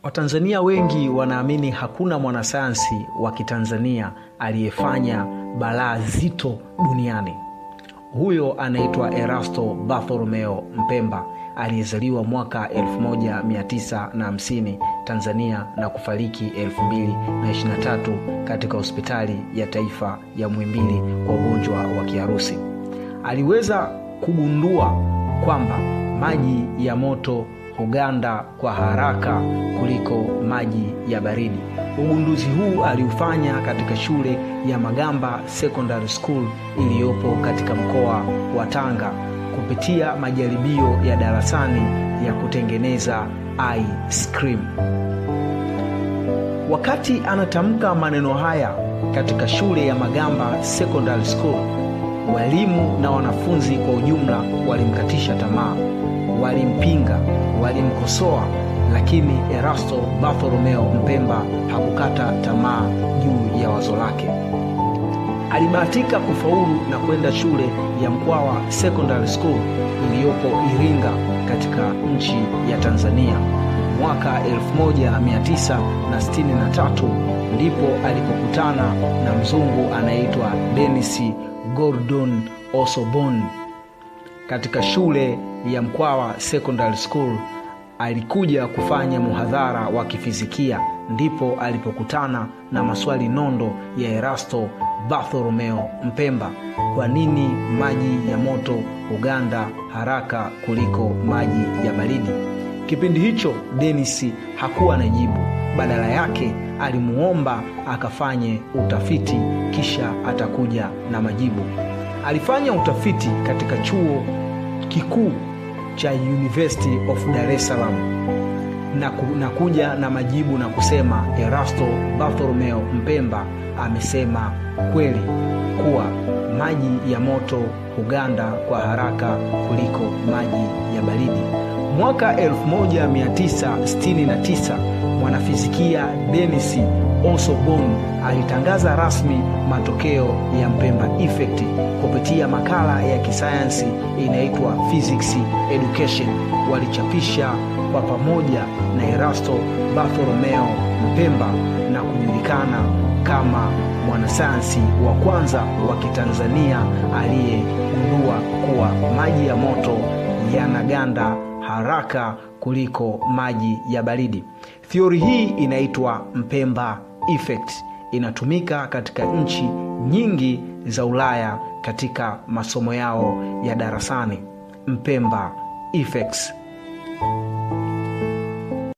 Watanzania wengi wanaamini hakuna mwanasayansi wa Kitanzania aliyefanya balaa zito duniani. Huyo anaitwa Erasto Bartholomeo Mpemba aliyezaliwa mwaka 1950 Tanzania na kufariki 2023 katika hospitali ya taifa ya Muhimbili kwa ugonjwa wa kiharusi. Aliweza kugundua kwamba maji ya moto huganda kwa haraka kuliko maji ya baridi. Ugunduzi huu aliufanya katika shule ya Magamba Secondary School iliyopo katika mkoa wa Tanga kupitia majaribio ya darasani ya kutengeneza ice cream. Wakati anatamka maneno haya katika shule ya Magamba Secondary School, walimu na wanafunzi kwa ujumla walimkatisha tamaa, walimpinga, walimkosoa, lakini Erasto Bartholomeo Mpemba hakukata tamaa juu ya wazo lake. Alibahatika kufaulu na kwenda shule ya Mkwawa Secondary School iliyopo Iringa katika nchi ya Tanzania. Mwaka 1963 ndipo alipokutana na mzungu anaitwa Dennis Gordon Osborne. Katika shule ya Mkwawa Secondary School alikuja kufanya muhadhara wa kifizikia, ndipo alipokutana na maswali nondo ya Erasto Bartholomeo Mpemba: kwa nini maji ya moto huganda haraka kuliko maji ya baridi? Kipindi hicho Dennis hakuwa na jibu. Badala yake alimuomba akafanye utafiti kisha atakuja na majibu. Alifanya utafiti katika chuo kikuu cha University of Dar es Salaam na kuja na majibu na kusema Erasto Bartholomeo Mpemba amesema kweli kuwa maji ya moto huganda kwa haraka kuliko maji ya baridi. Mwaka 1969 mwanafizikia Dennis Osborne alitangaza rasmi matokeo ya Mpemba Effect kupitia makala ya kisayansi inaitwa Physics Education. Walichapisha kwa pamoja na Erasto Bartholomeo Mpemba na kujulikana kama mwanasayansi wa kwanza wa Kitanzania aliyegundua kuwa maji ya moto yanaganda haraka kuliko maji ya baridi. Theory hii inaitwa Mpemba Effect. Inatumika katika nchi nyingi za Ulaya katika masomo yao ya darasani. Mpemba Effect.